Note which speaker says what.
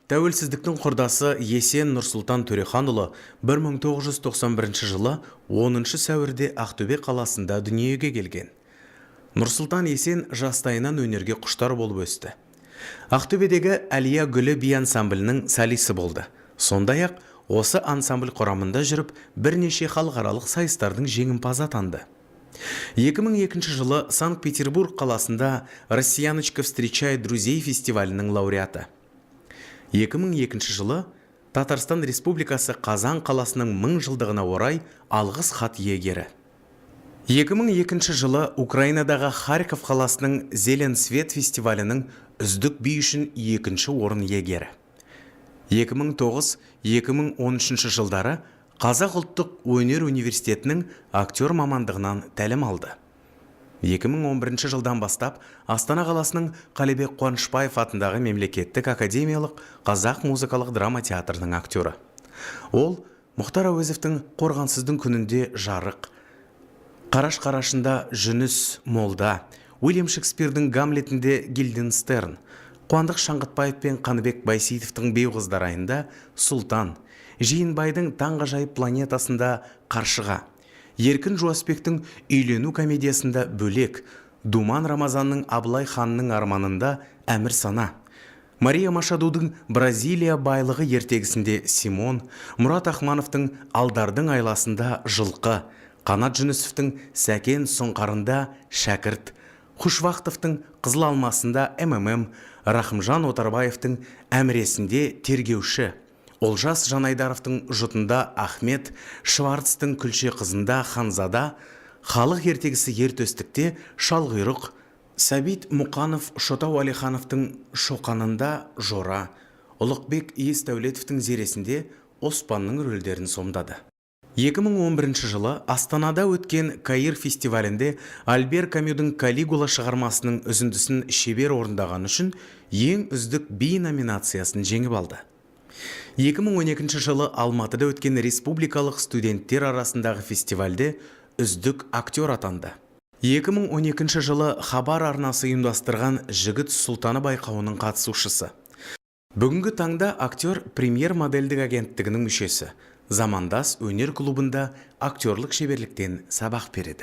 Speaker 1: Тәуелсіздіктің құрдасы Есен Нұрсұлтан Төреханұлы 1991 жылы 10 сәуірде Ақтөбе қаласында дүниеге келген. Нұрсұлтан Есен жастайынан өнерге құштар болып өсті. Ақтөбедегі Әлия гүлі би ансамблінің солисі болды. Сондай-ақ осы ансамбль құрамында жүріп, бірнеше халықаралық сайыстардың жеңімпазы атанды. 2002 жылы Санкт-Петербург қаласында «Россияночка встречает друзей» фестивалінің лауреаты. 2002 жылы Татарстан Республикасы Қазан қаласының 1000 жылдығына орай алғыс хат иегері. 2002 жылы Украинадағы Харьков қаласының «Зелен свет» фестивалінің үздік би үшін екінші орын иегері. 2009-2013 жылдары Қазақ ұлттық өнер университетінің актер мамандығынан тәлім алды. 2011 жылдан бастап Астана қаласының Қалибек Қуанышбаев атындағы мемлекеттік академиялық қазақ музыкалық драма театрының актері. Ол Мұхтар Әуезовтің «Қорғансыздың күнінде» Жарық, Қараш қарашында Жүніс Молда, Уильям Шекспирдің «Гамлетінде» Гильденстерн, Қуандық Шаңғытбаев пен Қаныбек Байсейітовтің «Беу қыздар айында» Сұлтан, Жиенбайдың «Таңғажайып планетасында» Қаршыға, Еркін Жуасбектің «Үйлену» комедиясында Бөлек, Думан Рамазанның «Абылай ханның арманында» Әмірсана, Мария Машадудың «Бразилия байлығы» ертегісінде Симон, Мұрат Ахмановтың «Алдардың айласында» Жылқы, Қанат Жүнісовтің «Сәкен сұңқарында» Шәкірт, Хушвахтовтың «Қызыл алмасында» МММ, Рахымжан Отарбаевтың «Әміресінде» Тергеуші, Олжас Жанайдаровтың «Жұтында» Ахмет, Шварцтың «Күлше қызында» Ханзада, халық ертегісі «Ер Төстікте» Шалқұйрық, Сәбит Мұқанов, Шота Уәлихановтың «Шоқанында» Жора, Ұлықбек Есдәулетовтің «Зересінде» Оспанның рөлдерін сомдады. 2011 жылы Астанада өткен Каир фестивалінде Альбер Камюдің «Калигула» шығармасының үзіндісін шебер орындағаны үшін «Ең үздік би» номинациясын жеңіп алды. 2012 жылы Алматыда өткен республикалық студенттер арасындағы фестивальде үздік актер атанды. 2012 жылы Хабар арнасы ұйымдастырған «Жігіт сұлтаны» байқауының қатысушысы. Бүгінгі таңда актер Премьер модельдік агенттігінің мүшесі, «Замандас» өнер клубында актерлік шеберліктен сабақ береді.